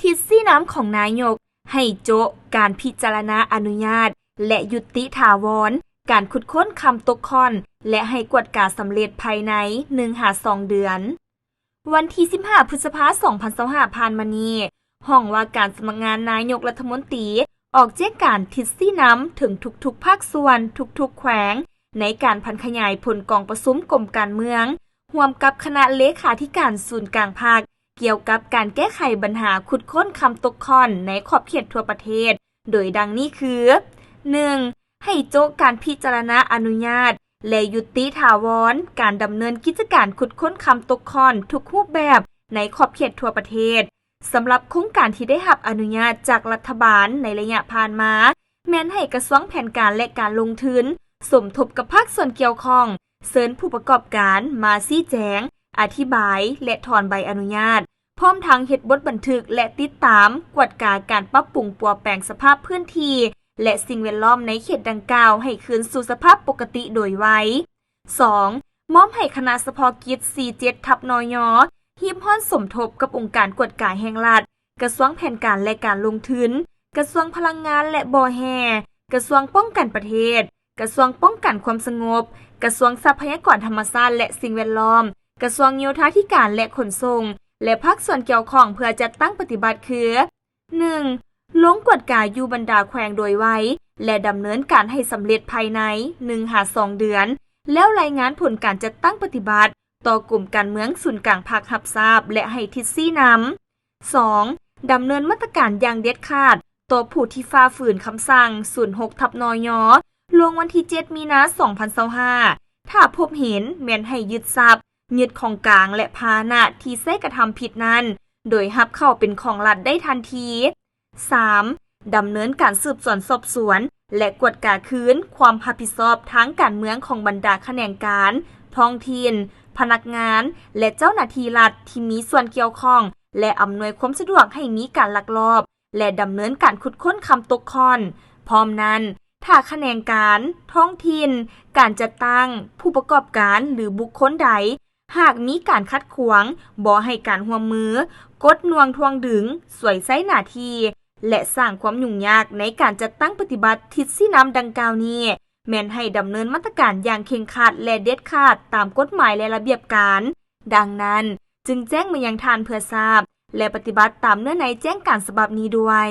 ທິດຊີ້ນຳຂອງນາຍົກ ໃຫ້ໂຈະການພິຈາລະນາອະນຸຍາດ ແລະ ຍຸຕິຖາວອນການຂຸດຄົ້ນຄຳຕົກຂ້ອນ ແລະ ໃຫ້ກວດກາສຳເລັດພາຍໃນໜຶ່ງຫາສອງເດືອນ. ວັນທີສິບຫ້າ ພຶດສະພາ ສອງພັນຊາວຫ້າ ຜ່ານມານີ້, ຫ້ອງວ່າການສຳນັກງານນາຍົກລັດຖະມົນຕີ ອອກແຈ້ງການທິດຊີ້ນຳເຖິງທຸກໆພາກສ່ວນ, ທຸກໆແຂວງ ໃນການຜັນຂະຫຍາຍຜົນກອງປະຊຸມກົມການເມືອງ ຮ່ວມກັບຄະນະເລຂາທິການສູນກາງພັກ ກ່ຽວກັບການແກ້ໄຂບັນຫາຂຸດຄົ້ນຄຳຕົກຂ້ອນໃນຂອບເຂດທົ່ວປະເທດ ໂດຍດັ່ງນີ້ຄື: ໜຶ່ງ ໃຫ້ໂຈະການພິຈາລະນາອະນຸຍາດ ແລະ ຍຸຕິຖາວອນການດຳເນີນກິດຈະການຂຸດຄົ້ນຄຳຕົກຂ້ອນທຸກຮູບແບບໃນຂອບເຂດທົ່ວປະເທດ. ສຳລັບໂຄງການທີ່ໄດ້ຮັບອະນຸຍາດຈາກລັດຖະບານໃນໄລຍະຜ່ານມາ, ແມ່ນໃຫ້ກະຊວງແຜນການ ແລະ ການລົງທຶນ ສົມທົບກັບພາກສ່ວນກ່ຽວຂ້ອງ, ເຊີນຜູ້ປະກອບການມາຊີ້ແຈງ, ອະທິບາຍ ແລະ ຖອນໃບອະນຸຍາດ, ພ້ອມທັງເຮັດບົດບັນທຶກ ແລະ ຕິດຕາມກວດກາການປັບປຸງປົວແປງສະພາບພື້ນທີ່ ແລະ ສິ່ງແວດລ້ອມໃນເຂດດັ່ງກ່າວໃຫ້ຄືນສູ່ສະພາບປົກກະຕິໂດຍໄວ. ສອງ ມອບໃຫ້ຄະນະສະເພາະກິດ ສີ່ເຈັດ ທັບ ນຍ ຮີບຮ້ອນສົມທົບກັບອົງການກວດກາແຫ່ງລັດ, ກະຊວງແຜນການ ແລະ ການລົງທຶນ, ກະຊວງພະລັງງານ ແລະ ບໍ່ແຮ່, ກະຊວງປ້ອງກັນປະເທດ, ກະຊວງປ້ອງກັນຄວາມສະຫງົບ, ກະຊວງຊັບພະຍາກອນທຳມະຊາດ ແລະ ສິ່ງແວດລ້ອມ, ກະຊວງໂຍທາທິການ ແລະ ຂົນສົ່ງ ແລະ ພາກສ່ວນກ່ຽວຂ້ອງເພື່ອຈັດຕັ້ງປະຕິບັດຄື: ໜຶ່ງ ລົງກວດກາຢູ່ບັນດາແຂວງໂດຍໄວ ແລະ ດຳເນີນການໃຫ້ສຳເລັດພາຍໃນໜຶ່ງຫາສອງເດືອນ ແລ້ວລາຍງານຜົນການຈັດຕັ້ງປະຕິບັດຕໍ່ກົມການເມືອງສູນກາງພັກຮັບຊາບ ແລະ ໃຫ້ທິດຊີ້ນຳ. ສອງ ດຳເນີນມາດຕະການຢ່າງເດັດຂາດຕໍ່ຜູ້ທີ່ຝ່າຝືນຄຳສັ່ງ ສູນຫົກ ທັບ ນຍ ລົງວັນທີເຈັດ ມີນາ ສອງພັນຊາວຫ້າ ຖ້າພົບເຫັນແມ່ນໃຫ້ຍຶດຊັບ, ຍຶດຂອງກາງ ແລະ ພາຫະນະທີ່ໃຊ້ກະທຳຜິດນັ້ນ ໂດຍຮັບເຂົ້າເປັນຂອງລັດໄດ້ທັນທີ. ສາມ ດຳເນີນການສືບສວນສອບສວນ ແລະ ກວດກາຄືນຄວາມຮັບຜິດຊອບທາງການເມືອງຂອງບັນດາຂະແໜງການ, ທ້ອງຖິ່ນ, ພະນັກງານ ແລະ ເຈົ້າໜ້າທີ່ລັດທີ່ມີສ່ວນກ່ຽວຂ້ອງ ແລະ ອຳນວຍຄວາມສະດວກໃຫ້ມີການລັກລອບ ແລະ ດຳເນີນການຂຸດຄົ້ນຄຳຕົກຂ້ອນ. ພ້ອມນັ້ນ, ຖ້າຂະແໜງການ, ທ້ອງຖິ່ນ, ການຈັດຕັ້ງ, ຜູ້ປະກອບການ ຫຼື ບຸກຄົນໃດ ຫາກມີການຂັດຂວາງ, ບໍ່ໃຫ້ການຮ່ວມມື, ກົດໜ່ວງຖ່ວງດຶງ, ສວຍໃຊ້ໜ້າທີ່ ແລະ ສ້າງຄວາມຫຍຸ້ງຍາກໃນການຈັດຕັ້ງປະຕິບັດທິດຊີ້ນຳດັ່ງກ່າວນີ້, ແມ່ນໃຫ້ດຳເນີນມາດຕະການຢ່າງເຄັ່ງຄັດ ແລະ ເດັດຂາດຕາມກົດໝາຍ ແລະ ລະບຽບການ. ດັ່ງນັ້ນ, ຈຶ່ງແຈ້ງມາຍັງທ່ານເພື່ອຊາບ ແລະ ປະຕິບັດຕາມເນື້ອໃນແຈ້ງການສະບັບນີ້ດ້ວຍ.